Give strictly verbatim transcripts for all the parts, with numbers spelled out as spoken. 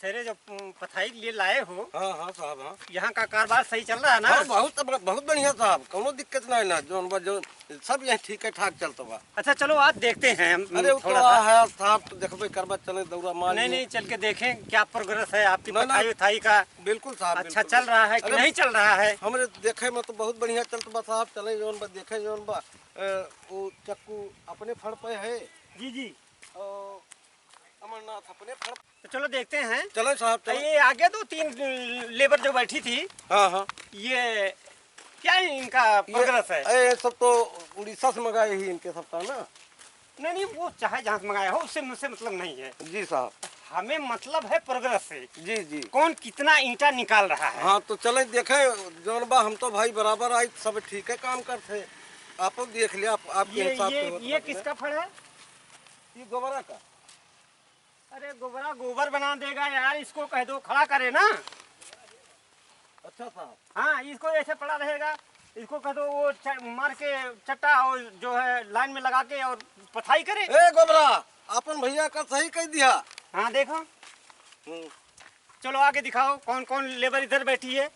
तेरे जो, उम, पथाई के लिए लाए हो, हाँ, हाँ साहब, हाँ। यहाँ का कारोबार सही चल रहा है ना? हाँ, बहुत, बहुत बढ़िया साहब, कौनो दिक्कत नहीं ना, जौन बा, जो सब यहीं ठीक है, ठाक चलत बा। अच्छा, चलो आज देखते हैं हम, अरे, वो तो थोड़ा सा। है साहब, तो देखबे करबा, चले दौरा मार नहीं, लिए। नहीं, चल के देखें क्या प्रोग्रेस है आपकी नहीं, नहीं। पथाई उथाई का। बिल्कुल साहब, अच्छा बिल्कुल। चल रहा है कि अरे, नहीं चल रहा है? हमरे देखे में तो बहुत बढ़िया चलत बा साहब, चले जौन बा, देखे जौन बा, अ, वो चक्कू अपने फड़ पे है। जी, जी। और अमरनाथ अपने फड़ तो चलो देखते हैं। चलो साहब, चलो। ये आगे दो तीन लेबर जो बैठी थी, हाँ, हाँ। ये क्या इनका ये, प्रोग्रेस है? ये सब तो उड़ीसा से मंगाए ही इनके सबका ना। नहीं, नहीं, वो चाहे जहाँ से मंगाया हो, उससे, मुझसे मतलब नहीं है। जी साहब। हमें मतलब है प्रोग्रेस से। जी, जी। कौन कितना ईंटा निकाल रहा है। हाँ, तो चले देखे, जौन बा, हम तो भाई बराबर आई, सब ठीक है काम करते। आप देख लिया, आप, आपके ये, हिसाब से ये, होत ये बात है। किसका फड़ है? ये गोबरा का। अरे गोबरा गोबर बना देगा यार, इसको कह दो खड़ा करे ना। अच्छा साहब। हाँ, इसको ऐसे पड़ा रहेगा, इसको कह दो वो च-, मार के चट्टा और जो है लाइन में लगा के और पथाई करे। ए गोबरा, अपन भैया का सही कह दिया। हाँ देखो। हम्म। चलो आगे दिखाओ कौन कौन लेबर इधर बैठी है।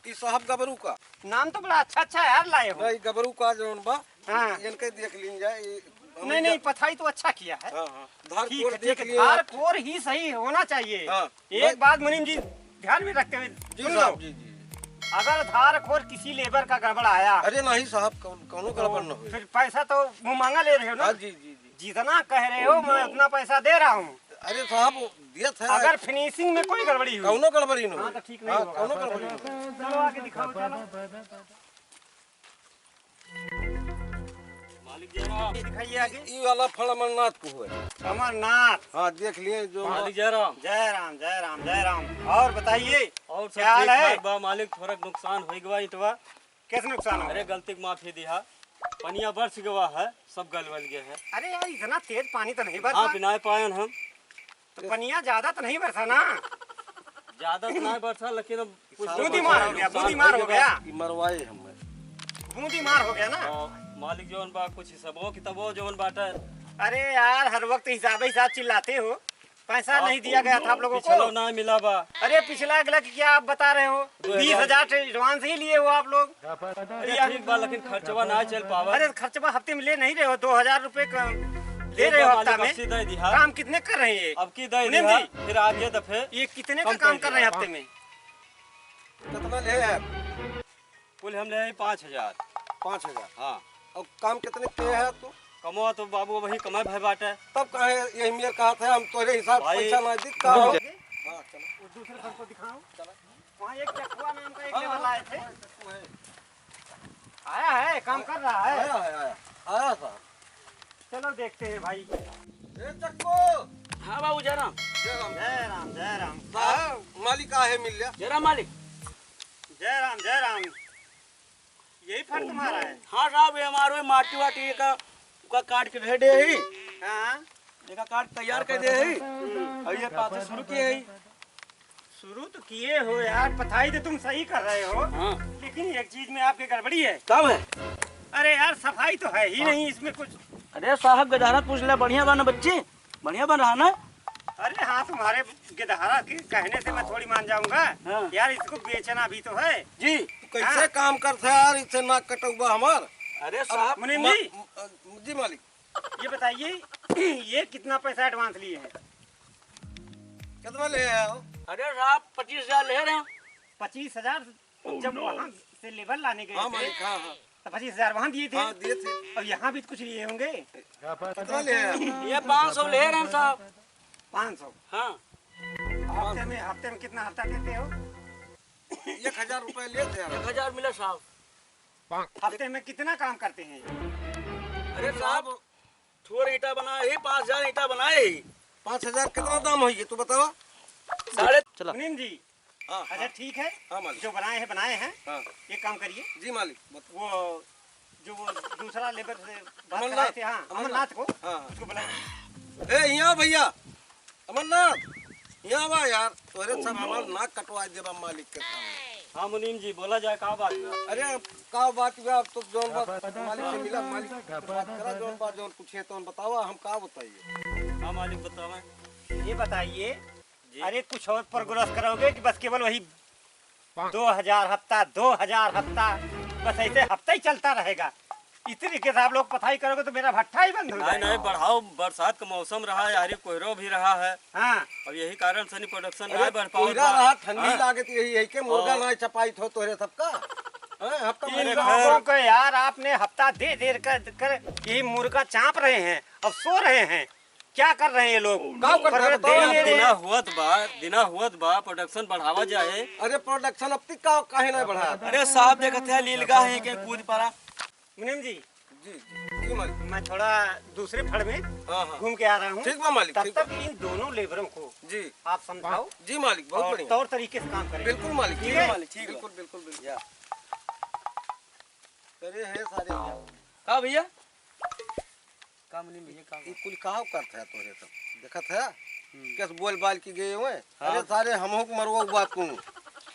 ई साहब गबरू का। नाम तो बड़ा अच्छा अच्छा यार लाए हो। नहीं, गबरू का जौन बा, हाँ। इनके देख लीन जाए, ई हम नहीं, नहीं, इनका पथाई तो अच्छा किया है। हाँ, हाँ। धार ठीक कोर है, देख ठीक है, लिए। धार कोर ही सही होना चाहिए। हाँ। एक भाई। बात मुनीम जी ध्यान में रखते हुए जी सुन साहब, लो। जी, जी। अगर धार कोर किसी लेबर का गड़बड़ आया, अरे नहीं साहब, कौन, कौनो गड़बड़ तो न होई। फिर पैसा तो मुँह मांगा ले रहे हो ना। हाँ, जी, जी, जी। जितना कह रहे हो, मैं उतना पैसा दे रहा हूँ। अरे साहब, दिया था। अगर फिनिशिंग में कोई गड़बड़ी हुई, कौनो गड़बड़ी न हाँ, होई। तो ठीक नहीं हाँ, होगा। कौनो गड़बड़ी न होई। चलो आगे दिखाओ, चलो। मालिक जी, ये दिखाइए आगे। ई वाला फल अमरनाथ को है। अमरनाथ। हाँ, देख लिए जो मालिक जय राम। जय राम, जय राम, जय राम। और बताइए, और सब क्या हाल ठीक है? ठाक बा मालिक, थोड़ा नुकसान हो गवा इतवा। कैसे नुकसान हो अरे गया? गलती के माफी दिहा, पनिया बरस गवा है, सब गल वल गया है। अरे यार, इतना तेज पानी तो नहीं बरसा। हाँ, पिनाए पायन हम। तो पनिया ज्यादा तो नहीं बरसा ना? ज्यादा तो नहीं बरसा, लेकिन अब कुछ तो बूंदी मार हो गया, नुकसान बूंदी मार हो गया। ई मरवाए हम। बूंदी मार हो गया ना? और मालिक जौन बा, कुछ हिसाबो किताबो जौन बाटे। अरे यार, हर वक्त हिसाबे हिसाब चिल्लाते हो। पैसा हाँ, नहीं दिया गया था आप लोगों को। पिछलो ना मिला बा। अरे पिछला अगला की क्या आप बता रहे हो? दो हजार। बीस हजार एडवांस ही लिए हो आप लोग। अरे ठीक बा, लेकिन खर्चवा ना चल पावा। अरे खर्चवा हफ्ते में ले नहीं रहे हो, दो हजार रुपये का ले रहे हो हफ्ता में। दे दिहा। काम कितने कर रहे हैं ये? अब की दे दिहा, फिर आगे दफे ये कितने का काम कर रहे हैं हफ्ते में? कितना ले हैं? कुल हम ले आई पाँच हजार। पाँच हजार? हाँ। और काम कितने के है तू? कमवा तो बाबू वही कमाए भय बाटे। तब काहे यही मेर कहा था, हम तोरे हिसाब भाई। पैसा ना दी, का हो? हाँ, चलो। वो दूसरे सर को दिखाओ। चलो। वहाँ एक चकुआ नाम का एक लेबर आए थे। आया है, काम कर रहा है। आया है, आया। आया साहब। चलो देखते हैं भाई। ए चक्को। हाँ बाबू जय राम। जय राम। जय राम, जय राम। साहब, मालिक आहे मिल लिया। जय राम मालिक। जय राम, जय राम। यही फल तुम्हारा है? हाँ साहब, ये हमारे माटी वाटी का, का काट के धर दे ही। हाँ। एका काट तैयार कर दे ही। हम्म। और ये पाछे शुरू किए ही। शुरू तो किए हो यार, पथाई तो तुम सही कर रहे हो। हाँ। लेकिन एक चीज में आपके गड़बड़ी है। कब है? अरे यार, सफाई तो है ही हाँ। नहीं इसमें कुछ। अरे साहब, गदहरा पूछ ले, बढ़िया बा ना बच्ची? बढ़िया बन रहा ना? अरे हाँ, तुम्हारे गिदहरा के कहने से मैं थोड़ी मान जाऊंगा। हाँ। यार, इसको बेचना भी तो है। जी। तो कैसे हाँ। काम करता है यार, इससे नाक कटौबा हमार? अरे अब साहब, मुनीम मा-, जी। म-, जी मालिक। ये बताइए, ये कितना पैसा एडवांस लिए हैं? कितना ले आए हो? अरे साहब, पच्चीस हजार ले रहे हैं। पच्चीस हजार? जब वहाँ से लेबर लाने गए हाँ थे, मालिक, हाँ, हाँ। तो पच्चीस हजार वहाँ दिए थे। हाँ, दिए थे। और यहाँ भी तो कुछ लिए होंगे। कितना ले आए? ये पाँच सौ ले रहे हैं साहब। पाँच सौ? हाँ। हफ्ते में, हफ्ते में कितना हफ्ता देते हो? एक हजार रुपये लेते हैं। एक हजार मिला साहब। हफ्ते में कितना काम करते हैं? अरे साहब, थोड़ा ईंटा बनाए ही, पाँच हजार ईंटा बनाए ही। पाँच हजार कितना दाम होइए, तू बतावा? साढ़े चला। मुनीम जी, हाँ, अच्छा, हाँ। ठीक है, हाँ, मालिक। जो बनाए हैं, बनाए हैं। हाँ। एक काम करिए। जी, मालिक, बत- वो, जो वो दूसरा लेबर से बात अमरनाथ, कराए थे, हाँ, अमरनाथ। अमरनाथ को, हाँ, हाँ। उसको बुलाओ। ए, यहाँ भैया, अमरनाथ, यहाँ बा यार, तोरे सब हमार नाक कटवा देबा मालिक के सामने। हाँ, मुनीम जी, बोला जाए, का बात बा? अरे, का बात बा, अब तो जौन बात मालिक से मिला, मालिक से बात करा, जौन बात, जौन पूछे, तौन बतावा, हम का बताइए? हाँ, मालिक, बतावा। ये बताइए, जी। अरे, कुछ और प्रोग्रेस करोगे कि बस केवल वही दो हजार हफ्ता, दो हजार हफ्ता, बस ऐसे हफ्ता ही चलता रहेगा? इतनी के साथ आप लोग पथाई करोगे तो मेरा भट्ठा ही बंद हो नहीं, जाएगा। नहीं, बढ़ाओ, बरसात का मौसम रहा है यार, ये कोहरो भी रहा है। हाँ। अब यही कारण से नहीं प्रोडक्शन अरे, नहीं बढ़ पावत कोहरा बा। रहा, ठंडी हाँ। लागत यही है कि मुर्गा हाँ। ना चपाइत हो तोहरे सबका। हाँ, हफ्ता इन मुर्गा लोगों को यार, आपने हफ्ता दे दे कर, कर यही मुर्गा चाँप रहे हैं, अब सो रहे हैं। क्या कर रहे हैं ये लोग? का करत पर है, बताओ दे ना। दिना हुअत बा, दिना हुअत बा, प्रोडक्शन बढ़ावा जाए। अरे प्रोडक्शन अब तक का, काहे ना बढ़ा? अरे साहब देखत है, लीलगा है के कूद पड़ा। मुनीम जी, जी, जी मालिक। मैं थोड़ा दूसरे फड़ में हाँ, हाँ। घूम के आ रहा हूँ। ठीक बा मालिक, तब ठीक बा। तक इन दोनों लेबरों को जी। आप समझाओ जी मालिक, बहुत और बढ़िया। तौर तरीके से काम करें। बिल्कुल मालिक, ठीक ठीक है? है मालिक, ठीक है। बिल्कुल, बिल्कुल, बिल्कुल। या। अरे हे सारे। का भैया? का मुनीम भैया, का ई कुल काव करत है तोरे सब? देखत है? हम्म। कैस बोल बाल की गए हुए? हाँ। अरे सारे हमहू के मरवा बात को।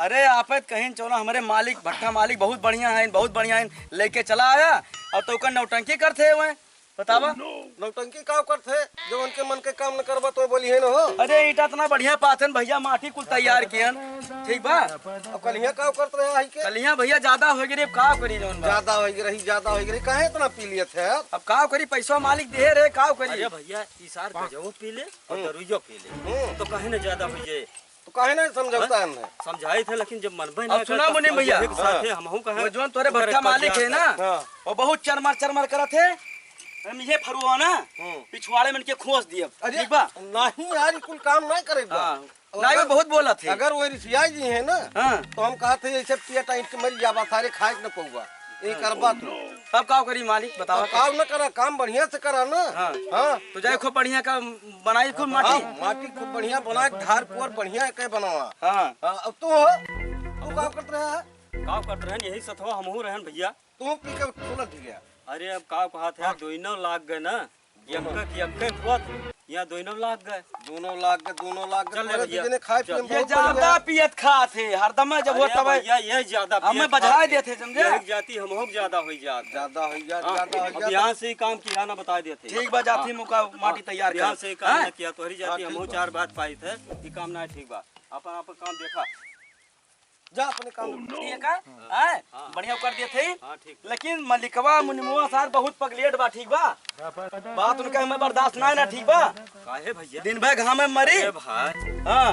अरे आपत कहीं चलो, हमरे मालिक, भट्ठा मालिक बहुत बढ़िया है, बहुत बढ़िया है, लेके चला आया और तो ओकर नौटंकी करत है हुए। बतावा। नौटंकी काव करत है? जब उनके मन के काम न करबा तो बोली है न हो। अरे ईटा इतना बढ़िया पाथन भैया, माटी कुल तैयार कियन, ठीक बा? अब कलिया काव करत रहे आई के? कलिया भैया ज्यादा हो गई रे, अब काव करी जौन बा। ज्यादा हो गई रही, ज्यादा हो गई रही, काहे इतना पी लियत है? अब काव करी, पैसा मालिक दे रहे, काव करी? अरे भैया, ई सार गजवो पी ले और हम्म। दरुइयो पी ले, हम्म। तो काहे न ज्यादा हो जाए? तो काहे ना समझौता हाँ? है हमने? समझाई थे, लेकिन जब मनबे अब ना सुना करता, मुनीम भैया। एक साथ हाँ। है, हमहू कहे, वो जौन तोरे ओकरे भट्ठा पर मालिक है जाकर। ना, हाँ। वो बहुत चरमर चरमर करत है। हम ये फरुआ ना, हम्म। पिछवाड़े में इनके खोस दिए। अरे, ठीक बा? नहीं यार, ई कुल काम नहीं करे बा। हाँ। और नहीं, वो अगर, बहुत बोलत है। अगर वो रिसिया जी है ना, हाँ। तो हम कहते हैं, ऐसे पिया टाइट के मर जाबा, सारे खाए के न पऊबा। ये हाँ। करबा तू। तब का करी मालिक, बतावा तब का? काम न करा, काम बढ़िया से करा ना। हाँ। हाँ। तो जाए खूब बढ़िया का बनाई खूब माटी। हाँ, माटी खूब बढ़िया बना के, धार पुअर बढ़िया के बनावा। हाँ। हाँ, अब तू हो, तू का करत रहा है? का करत रहन, यही सथवा हमहू रहन भैया। तू पी के सोलह पी गया। अरे अब का कहत है, हाँ। दोनों लाग गए ना, यक्का की यक्के हुआ, यहाँ दोनों लाग गए। दोनों लाग गए, दोनों लाग गए। चल रे तोरे भैया, दुजने खाए चल। पिए में ये बहुत ज्यादा बढ़िया। पियत खात है, हरदम जब अरे हुआ तब भैया, ये ज्यादा हमें पियत बजाए खात है। देते, समझे? यही जाति हमहू के ज्यादा हो जात है। ज्यादा हो जात, हाँ, ज्यादा हो अब जात। यहाँ से ही काम किया ना, बता देते। ठीक बा, जाती हाँ। मुका माटी हाँ, तैयार यहाँ कर। से ही काम हाँ? ना किया, तोहरी जाति हाँ, ठीक हमहू बा। चार बात पाई थे, ये काम ना ठीक बा। अपन, अपन काम देखा। जा अपने काम। ठीक है? हाँ। हैं? हाँ। बढ़िया कर दिए थे। हाँ, ठीक। लेकिन मलिकवा मुनिमवा सार बहुत पगलेट बा, ठीक बा? बात उनका हमें बर्दाश्त ना है ना, ठीक बा? काहे भैया? दिन भर घाम में मरी। अरे भाई। हाँ।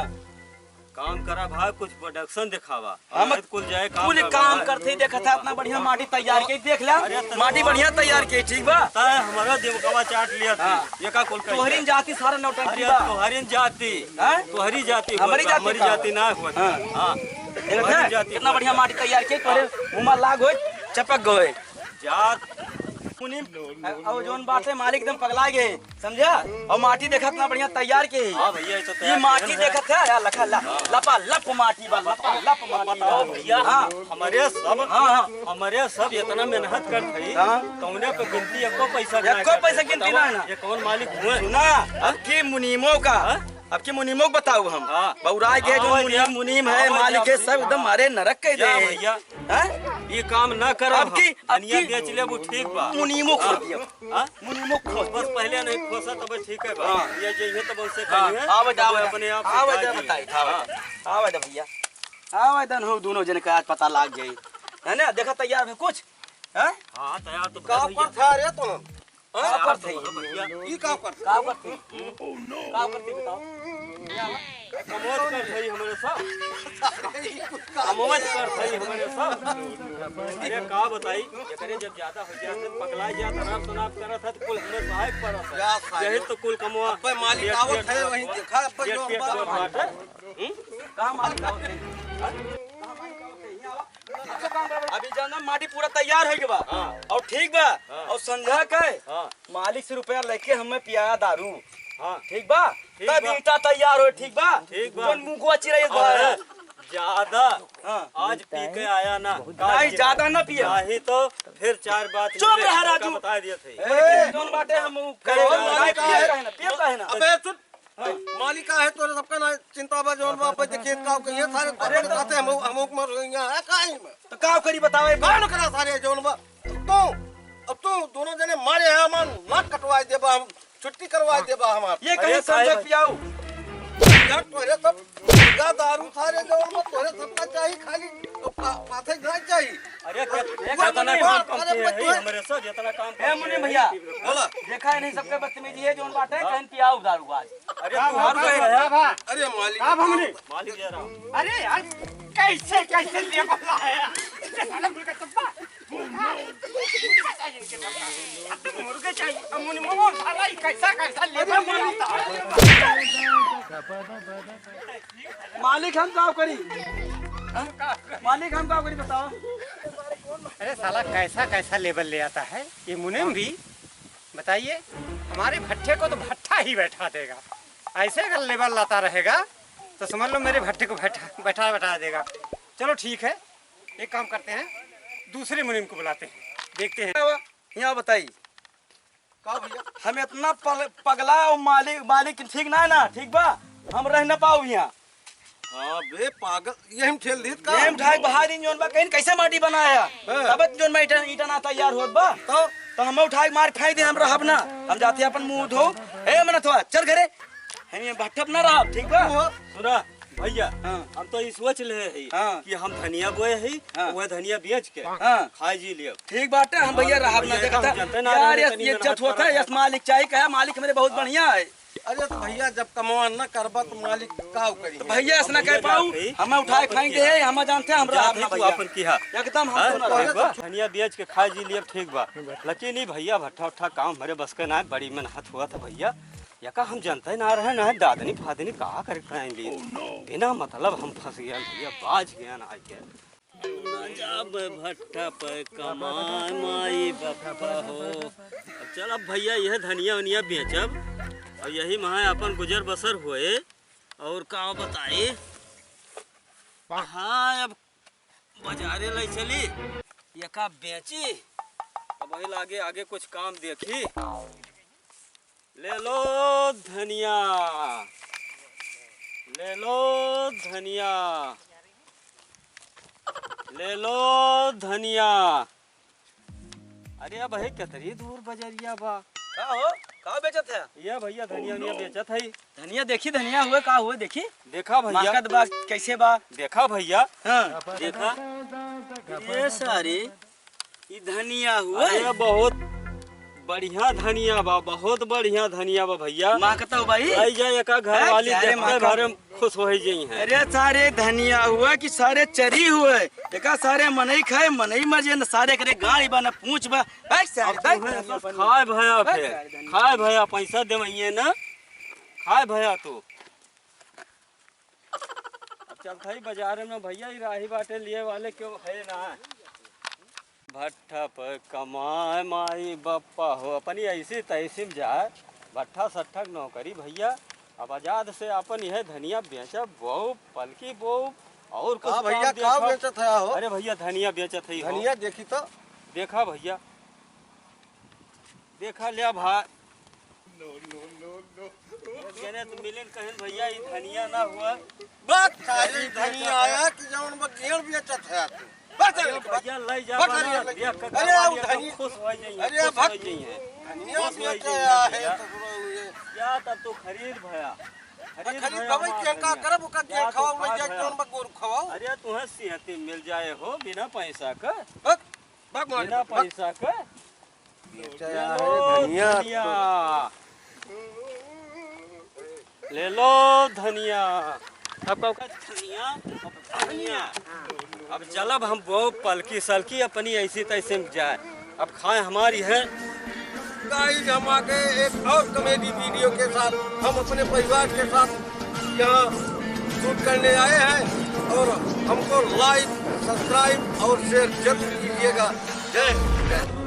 काम करा भाई, कुछ प्रोडक्शन दिखावा। हम हम कुल जाए काम कुल करवा काम भाई। करते ही देखा था, इतना बढ़िया माटी तैयार के देख ला। अरे तो माटी बढ़िया तैयार के, ठीक बा? तय हमारा दिमकवा चाट लिया था। हाँ। ये का कुल कर तोहरी दिया? जाति सारा नौटंकी अरे बा। तोहरी जाति। हैं? तोहरी जाति हमारी हुआ, जाति हमारी का? जाति ना हुआ। हाँ। हाँ। देखत तोहरी है? जाति कितना हुआ। बढ़िया माटी तैयार किए, तोहरे मुँह में लाग होए, चपक गए। जात। मुनीम, और जौन बाटे मालिक एकदम पगला गए, समझा? और माटी देखत ना बढ़िया तैयार के। हाँ भैया, ये तो ये तैयार माटी है। देखत है, या लखा ला, हाँ। लपा लप माटी बा, लपा लप माटी बा। बताओ भैया, हाँ। हमारे सब, हाँ, हाँ। हमारे सब इतना मेहनत करत हई, हाँ। कौने पे गिनती एको पैसा ना एको करत पैसा हई। गिनती बताओ, ना है ना। ये कौन मालिक हुए? सुना, अब की मुनीमो का, हाँ? अब की मुनीमो को बताऊ हम। हाँ। बौराय के जो हाँ, मुनीम, भैया। मुनीम है, हाँ, मालिक है, भैया। सब एकदम मारे नरक के जा दे। भैया। हैं? ये काम ना करब अब हम। की, अब धनिया की बेच लेबू, ठीक बा। मुनीमो खोस हाँ? दिया। हाँ? मुनीमो खोस बस दिया। पहले नहीं खोसा तब ठीक है बा। हाँ। ये जे है तब उनसे हाँ, कहिए, आवे दा, तब आवे दा। अपने आप से आवे दा, जाएगी। बताई, आवे दा। हाँ। आवे दा भैया। आवे दन हो दोनों जन का आज पता लाग जाई। है ना? देखा तैयार है कुछ? हैं? हाँ, तैयार तो का भैया। पर था रे तुम? हाँ? का करत है? भैया। ई का करत? का करत है? का करत है बताओ? कमौज करत है हमरे साथ। कमौज करत है हमरे साथ। अरे का बताई, एकरे जब ज्यादा हो जात है, पगला जात है, रात सुनात करत है, तो कुल हमरे सहायक पर है। या साले। यही तो कुल कमवा। अबे मालिक आवत है, वहीं देखा, अबे जो अब्बा। हम्म? कहाँ मालिक आवत है? हाँ? कहाँ मालिक आवत है? यहाँ आवा। अभी जाना माटी पूरा तैयार हो गया बा। हाँ। और ठीक बा। हाँ। और संझा के हाँ। मालिक से रुपया लेके हमें पियाया दारू। हाँ। ठीक बा? ठीक तब बा। ईटा तैयार हो, ठीक बा? ठीक बा। कौन मुंह को अच्छी रही अरे, बा? ज्यादा हाँ। आज पी के आया ना। नहीं, ज्यादा ना पिए। नहीं तो फिर चार बात चुप मेरे रहा घर का राजू। बता दिए थे। ए, जौन बाटे हम उ करे और ना, मालिक पिए है। काहे ना, पिए काहे ना? अबे चुप। हाँ। मालिक का है तोरे सबका ना चिंता बा, जौन बाप पे देखिए का कहिए सारे तो अरे अपने तो साथे हम, हम मर गए हैं, काहे में? तो का करी बतावे? कौन करा सारे जौन बा? अब तू, अब तू दोनों जने मारे हैं, हमार नाक कटवाए देबा, हम छुट्टी करवाए देबा हमार। ये कहीं अरे साहब। समझे पियाऊ। यार, तोहरे सब मुर्गा दारू सारे जवन बा, तोहरे सबका चाही, खाली पा-, पाथे ना चाही। अरे, के-, अरे, एक इतना मुन्नी, काम, काम अरे, किए हैं, तोहरे हमरे सब इतना काम, ए, काम मुन्नी किए भैया, हैं। बोला। देखा है नहीं, सबके बदतमीजी है, जौन बाटे, हाँ। कहीं पियाओ दारू आज। अरे, का तू भा-, दारू का है? भा-, अरे, मालिक। का भा मुन्नी? मालिक जय राम। अरे यार, कैसे, कैसे लेबल लाया? इतने सारे मुर्गा चप्पा। मुर्गा चाहिए, मुर्गा चाहिए। अब मुन्नी मोमो साला ही कैसा, कैसा लेबल लाया? मालिक हम का करी? हाँ? मालिक हम का करी बताओ? अरे साला कैसा कैसा लेबल ले आता है ये मुनीम भी। बताइए, हमारे भट्ठे को तो भट्ठा ही बैठा देगा। ऐसे अगर लेबल लाता रहेगा तो समझ लो मेरे भट्ठे को बैठा बैठा बैठा देगा। चलो ठीक है, एक काम करते हैं, दूसरे मुनीम को बुलाते हैं, देखते हैं। यहाँ बताइए। का भैया? हम इतना पल-, पगला और मालिक, मालिक ठीक ना है ना, ठीक बा? हम रह ना पाओ यहाँ। हाँ बे पागल, ये हम ठेल दीत का? ये हम उठाए बाहर ही जोन बा, कहीं कैसे माटी बनाया? हाँ। तब जोन बा ईटा, ईटा ना तैयार होत बा। तो? तो हम उठाए मार फेंक दे, हम रहब ना। हम जाते अपन मुंह धो। ए मनथवा, चल घरे। हम ये भट्ठप ना रहब, ठीक बा? वो सुना भैया, हाँ। हम तो ई सोच ले ही हाँ। कि हम धनिया बोए ही, हाँ। वह धनिया बेच के हाँ। खाए जी लियो। ठीक बाटे, हम भैया हाँ, रहब ना, भैया, देखा हम था। जनते ना यार, रहे, यस, तनी ये मेहनत इज्जत होता है, करत यस मालिक चाहिए, कहा मालिक मेरे बहुत हाँ। बढ़िया है। अरे तो भैया, जब कमवा न करबा तो मालिक का करी? तो भैया, ऐसा ना कह भैया, पाऊँ, जाते ही हमें उठाए फेंक दे, हम जानते हैं, हम रहब ना तू भैया। अपन की हा। एकदम हम हाँ, तो ना ठीक रहब। बा। धनिया बेच के खाए जी लियो, ठीक बा। लेकिन ई भैया भट्ठा उट्ठा काम हमारे बस के ना है, बड़ी मेहनत हुआ था भैया। यका हम जनते ना रहे, ना दादनी फादनी का करे करेंगे। बिना मतलब हम फंस गए भैया, बाज गए ना आके। ना जाब भट्ठा पे कमाए माई बप्पा हो। अब चल अब भैया यह धनिया वनिया बेचब और यही महा अपन गुजर बसर होए। और का बताई? हाँ, अब बाजारे लाई चली, यका बेची, अब वही लागे आगे कुछ काम देखी। ले लो धनिया, ले लो धनिया, ले लो धनिया। अरे अब है कितनी दूर बजरिया बा। का हो? का बेचत है? ये भैया धनिया वनिया बेचत है। धनिया देखी, धनिया हुए, का हुए देखी। देखा भैया। महकत बा, कैसे बा? देखा भैया। हाँ। देखा। ये सारे, ई धनिया हुए। अरे बहुत बढ़िया धनिया बा, बहुत बढ़िया धनिया बा भैया। महकत हो भाई? भाई जा एका घर हैं? वाली सारे देखते महकत। भरे में खुश हो जाई हैं। अरे सारे धनिया हुए कि सारे चरी हुए? एका सारे मनई खाए, मनई मर जाए, न सारे करे गाड़ी बा, न पूछ बा। हैं? सारे अब तुम्हें धनिया बस बनी। खाए भया हैं? फिर। सारे धनिया। खाए भया, पैसा देवइए ना। खाए भया तू। अब चलत हई बाजार में भैया, ई राही बाटे लिए वाले क्यों है ना। भट्ठा पे कमाए माई बप्पा हो, अपनी ऐसी तैसी में जाए, भट्ठा सट्ठा के नौकरी भैया। अब आजाद से अपन यह धनिया बेचब, बोब, पलकी बोब, और कुछ का भैया, काम का देखब। बेचत है हो? अरे भैया, धनिया बेचत है हो। धनिया देखी तो। देखा भैया, देखा लिया भाई। No, no, no, no. जने तो मिलन कहन भैया, ई धनिया ना हुआ। बात सारी धनिया आया कि जौन बा गेड़ बेचत है तू। बस अरे अरे भैया, ले जा बस बना, अरे देख के अरे घर वाली एकदम धनिया, खुश हो जाइए, अरे खुश हो भक-, जाइए। धनिया खुश हो बेचत जाइए है भैया। तो बुरा हुए। या तब तू खरीद भया। खरीद खरीद भया भवे हमार के का धनिया। करब, ओका के या तो खवाओ, ले खा जाए भया। जौन बा गोरू खवाओ। अरे तुहे सेहती मिल जाए हो बिना पैसा का। बस, बक मार, बिना बक। पैसा का। बेचा ले है लो धनिया धनिया। तो। ले लो धनिया। अब का, का धनिया, धनिया। अब चलब हम बोब पलकी सलकी अपनी ऐसी तैसी में जाए। अब खाए हमारी है। Guys, हम आ गए एक और comedy video के साथ। हम अपने परिवार के साथ यहाँ shoot करने आए हैं और हमको like, subscribe और share जरूर कीजिएगा। जय हिंद।